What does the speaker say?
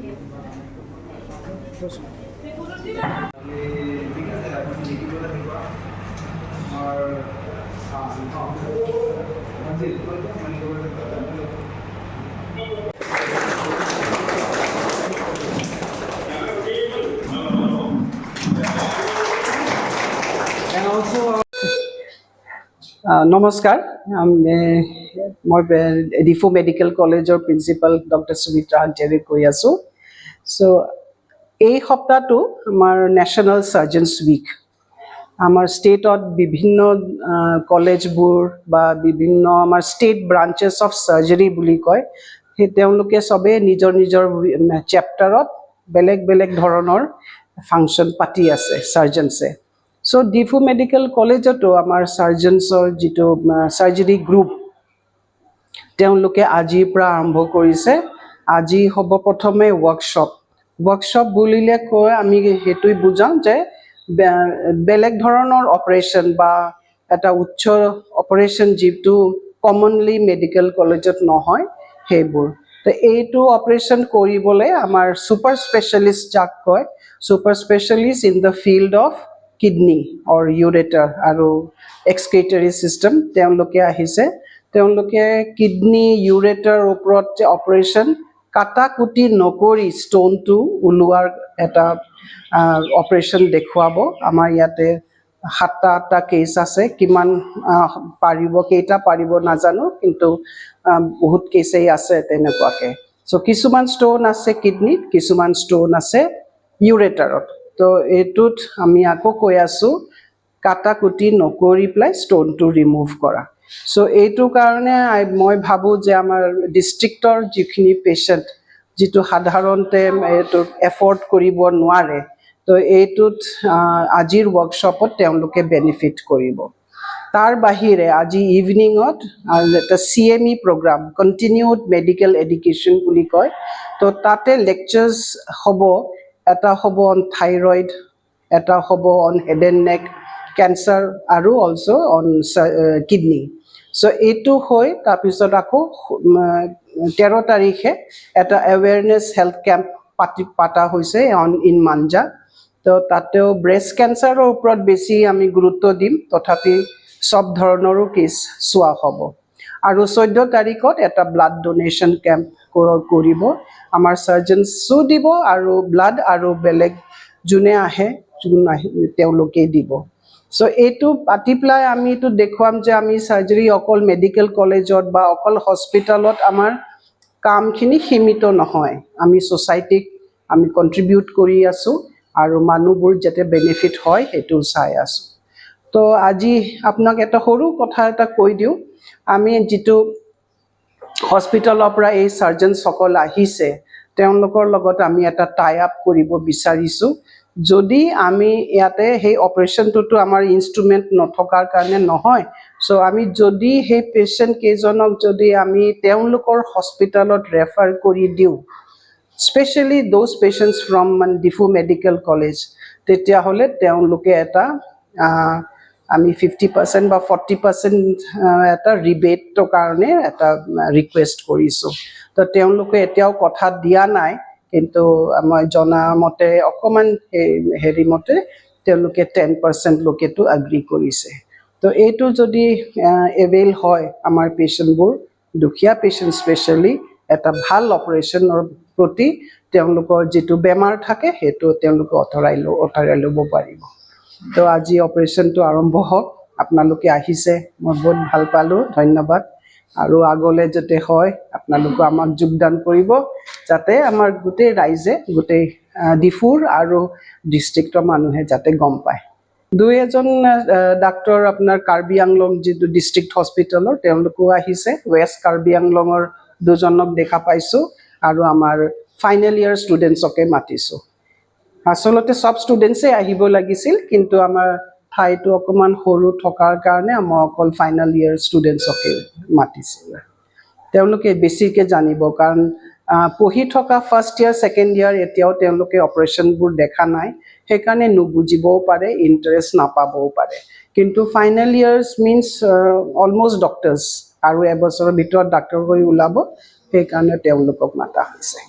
ঠিক আছে, আপুনি লিখিবলৈ শিকোৱা আমাৰ অঁ অঁ মঞ্জিল মণিপুৰ। And also নমস্কাৰ। মই ডিফু মেডিকেল কলেজৰ প্ৰিন্সিপাল ডক্টৰ সুমিত্ৰা হাগজেৰে কৈ আছোঁ। চ' এই সপ্তাহটো আমাৰ নেশ্যনেল চাৰ্জনছ উইক। আমাৰ ষ্টেটত বিভিন্ন কলেজবোৰ বা বিভিন্ন আমাৰ ষ্টেট ব্ৰাঞ্চেছ অফ চাৰ্জাৰী বুলি কয়, সেই তেওঁলোকে চবেই নিজৰ নিজৰ চেপ্টাৰত বেলেগ বেলেগ ধৰণৰ ফাংচন পাতি আছে চাৰ্জনছে। চ' ডিফু মেডিকেল কলেজতো আমাৰ চাৰ্জনছৰ যিটো চাৰ্জাৰী গ্ৰুপ, তেওঁলোকে আজিৰ পৰা আৰম্ভ কৰিছে। আজি হ'ব প্ৰথমে ৱৰ্কশ্বপ। ৱৰ্কশ্বপ বুলিলে কৈ আমি সেইটোৱে বুজাওঁ যে বেলেগ ধৰণৰ অপাৰেশ্যন বা এটা উচ্চ অপাৰেশ্যন, যিটো কমনলি মেডিকেল কলেজত নহয় সেইবোৰ। তো এইটো অপাৰেশ্যন কৰিবলৈ আমাৰ ছুপাৰ স্পেচিয়েলিষ্ট যাক কয়, super specialist in the field of kidney or ureter আৰু এক্সক্ৰেটৰী ছিষ্টেম, তেওঁলোকে আহিছে। তেওঁলোকে কিডনী, ইউৰেটাৰ ওপৰত যে অপাৰেশ্যন, কাটা কুটি নকৰি ষ্ট'নটো ওলোৱাৰ এটা অপাৰেশ্যন দেখুৱাব। আমাৰ ইয়াতে সাতটা আঠটা কেছ আছে। কিমান পাৰিব, কেইটা পাৰিব নাজানো, কিন্তু বহুত কেছেই আছে তেনেকুৱাকৈ। চ' কিছুমান ষ্ট'ন আছে কিডনীত, কিছুমান ষ্ট'ন আছে ইউৰেটাৰত। তো এইটোত আমি আকৌ কৈ আছোঁ, কাটা কুটি নকৰি পেলাই ষ্ট'নটো ৰিমুভ কৰা। চ' এইটো কাৰণে মই ভাবোঁ যে আমাৰ ডিষ্ট্ৰিক্টৰ যিখিনি পেচেণ্ট, যিটো সাধাৰণতে এইটো এফৰ্ড কৰিব নোৱাৰে, তো এইটোত আজিৰ ৱৰ্কশ্বপত তেওঁলোকে বেনিফিট কৰিব। তাৰ বাহিৰে আজি ইভিনিঙত এটা CME programme, continued medical education বুলি কয়, তো তাতে লেকচাৰ্ছ হ'ব। এটা হ'ব অন থাইৰইড, এটা হ'ব on head and neck cancer আৰু অলছ' অন কিডনী। চ' এইটো হৈ তাৰপিছত আকৌ 13 তাৰিখে এটা এৱেৰনেছ হেল্থ কেম্প পাতা হৈছে অন ইন মাঞ্জা। তো তাতেও ব্ৰেষ্ট কেঞ্চাৰৰ ওপৰত বেছি আমি গুৰুত্ব দিম, তথাপি চব ধৰণৰো কেছ চোৱা হ'ব। আৰু 14 তাৰিখত এটা ব্লাড ডনেশ্যন কেম্প কৰিব। আমাৰ চাৰ্জনছো দিব আৰু ব্লাড আৰু বেলেগ যোনে আহে, যোন আহে তেওঁলোকেই দিব। চ' এইটো পাতি পেলাই আমি এইটো দেখুৱাম যে আমি চাৰ্জাৰী অকল মেডিকেল কলেজত বা অকল হস্পিটেলত আমাৰ কামখিনি সীমিত নহয়, আমি ছ'চাইটিক আমি কণ্ট্ৰিবিউট কৰি আছোঁ আৰু মানুহবোৰ যাতে বেনিফিট হয় সেইটো চাই আছোঁ। তো আজি আপোনাক এটা সৰু কথা এটা কৈ দিওঁ। আমি যিটো হস্পিটেলৰ পৰা এই চাৰ্জনসকল আহিছে, তেওঁলোকৰ লগত আমি এটা টাই আপ কৰিব বিচাৰিছোঁ। যদি আমি ইয়াতে সেই অপাৰেশ্যনটোতো আমাৰ ইনষ্ট্ৰুমেণ্ট নথকাৰ কাৰণে নহয়, চ' আমি যদি সেই পেচেণ্ট কেইজনক যদি আমি তেওঁলোকৰ হস্পিটেলত ৰেফাৰ কৰি দিওঁ, স্পেচিয়েলি those patients from মানে ডিফু মেডিকেল কলেজ, তেতিয়াহ'লে তেওঁলোকে এটা আমি 50% বা 40% এটা ৰিবেটৰ কাৰণে এটা ৰিকুৱেষ্ট কৰিছোঁ। তো তেওঁলোকে এতিয়াও কথা দিয়া নাই, কিন্তু মই জনা মতে অকণমান সেই হেৰি মতে তেওঁলোকে 10% লোকেতো এগ্ৰি কৰিছে। তো এইটো যদি এভেইল হয়, আমাৰ পেচেণ্টবোৰ, দুখীয়া পেচেণ্ট স্পেচিয়েলি, এটা ভাল অপাৰেশ্যনৰ প্ৰতি তেওঁলোকৰ যিটো বেমাৰ থাকে সেইটো তেওঁলোকে আঁতৰাই ল'ব পাৰিব। তো আজি অপাৰেশ্যনটো আৰম্ভ হওক। আপোনালোকে আহিছে, মই বহুত ভাল পালোঁ, ধন্যবাদ। আৰু আগলৈ যাতে হয়, আপোনালোকে আমাক যোগদান কৰিব, যাতে আমাৰ গোটেই ৰাইজে, গোটেই ডিফুৰ আৰু ডিষ্ট্ৰিক্টৰ মানুহে যাতে গম পায়। দুই এজন ডাক্তৰ আপোনাৰ কাৰ্বি আংলং যিটো ডিষ্ট্ৰিক্ট হস্পিটেলৰ, তেওঁলোকো আহিছে। ৱেষ্ট কাৰ্বি আংলঙৰ দুজনক দেখা পাইছোঁ আৰু আমাৰ ফাইনেল ইয়াৰ ষ্টুডেণ্টছকে মাতিছোঁ। আচলতে চব ষ্টুডেণ্টছেই আহিব লাগিছিল, কিন্তু আমাৰ ঠাইটো অকণমান সৰু থকাৰ কাৰণে মই অকল ফাইনেল ইয়াৰ ষ্টুডেণ্টছকে মাতিছিলোঁ। তেওঁলোকে বেছিকৈ জানিব, কাৰণ পঢ়ি থকা ফাৰ্ষ্ট ইয়াৰ, ছেকেণ্ড ইয়াৰ, এতিয়াও তেওঁলোকে অপাৰেশ্যনবোৰ দেখা নাই, সেইকাৰণে নুবুজিবও পাৰে, ইণ্টাৰেষ্ট নাপাবও পাৰে। কিন্তু final years means almost doctors আৰু এবছৰৰ ভিতৰত ডাক্তৰ হৈ ওলাব, সেইকাৰণে তেওঁলোকক মাতা হৈছে।